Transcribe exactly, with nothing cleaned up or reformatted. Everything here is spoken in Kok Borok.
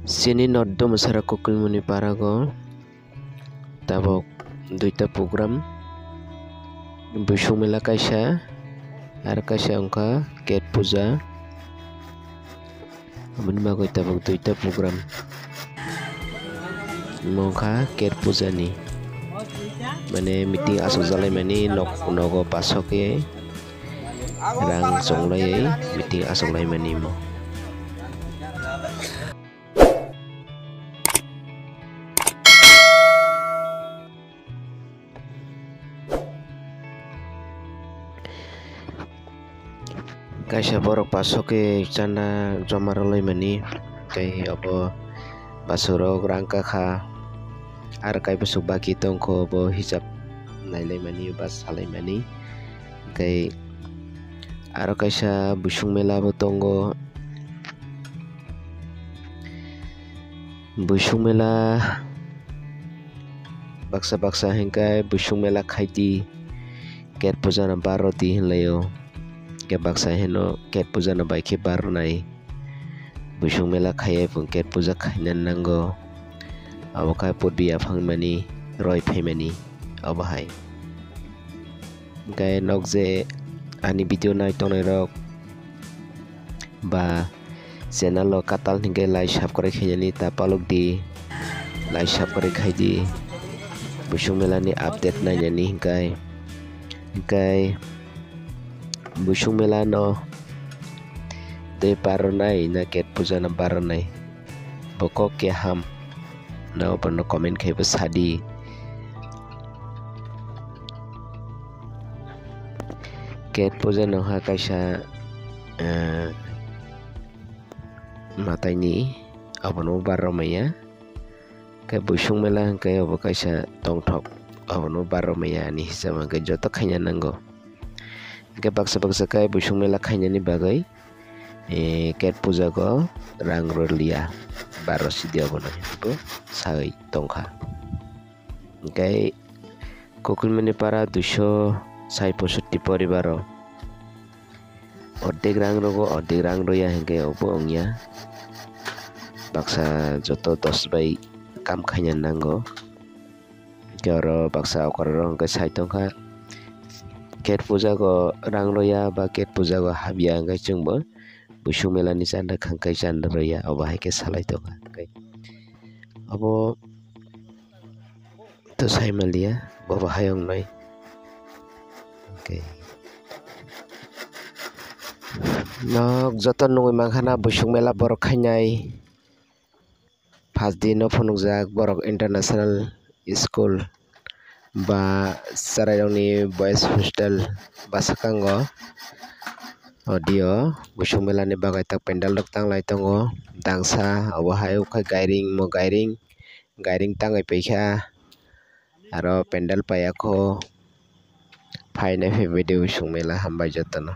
Chini North Domasara Kokilmoni parago tabok duita program, Buisuk mela kaisa, aro kaisa wngkha Ket puja. Aboni bagwi tabok duita program. Imo wngkha Ket puja ni, mane meeting aswk jalaimani, nok nogo pasokhe rang chonglaiwi meeting aswk laimani imo. Kaisa borok pasokhe chanda joma rwlaimani, tei obo bwswk rok rang kakha, aro kaibwswk baki tongkho, bo hisab nailaimani ba salaimani. Tei aro kaisa Buisuk mela bo tongo. Buisuk mela baksa baksa hinkhe Buisuk mela khaidi, Ket puja no barrodi hinlaio. Hinkhe baksa hino Ket puja no bai khe barrwnai. Buisuk mela khaiya phung Ket puja khaina nango. Abo khe purbi yaphang mani roi phaimani obo hai. Hinkhe nok je ani video nai tongnai rok ba channel o katal hinkhe like subscribe khainani ta palok di, like subscribe khai di, Buisuk mela ni update nainani hinkhe. Hinkhe Buisuk mela no tei barrwnai na Ket puja no barrwnai, bo kok khe ham na, obono comment khai bo sadi. Ket puja no ha kaisa, eh, mataini, abono barrwmaya. Khe Buisuk mela hinkhe obo kaisa tongthok, abono barrwmaya ani hisab hinkhe joto khaina nango. Hinkhe baksa baksa khe Buisuk mela khainani bagwi, eh, Ket puja go rang rwliya, barrw sidi abono hinwi bo sawi tongkha. Hinkhe Kokilmoni para duiso sai posotti poribaro ordek rang rogo, ordek rang rwya hinkhe obo wngya. Baksa joto dos bai kam khaina nango. Hinkhe oro baksa okra rok hinkhe sai tongkha. Ket puja go rang rwya ba Ket puja go habya hinkhe chwngbo Buisuk mela ni chanda khangkhai chanda rwya, obo hai khe salai tongkha. Hinkhe obo to sai manliya, bo bo hayung nai. Okay. Nok joto nugwi mankha na Buisuk mela borok khainai. First din no phunukjak borok international school ba chwrairokni boys hostel bwswkango. Audio Buisuk mela ni bagwi tak pandal rok tanglai tongo. Dangsa obo hai ukha gairing mo gairing. Gairing tangwi paikha, aro pandal paiyakho. Phainai phaibai de Buisuk mela, hambai jotono.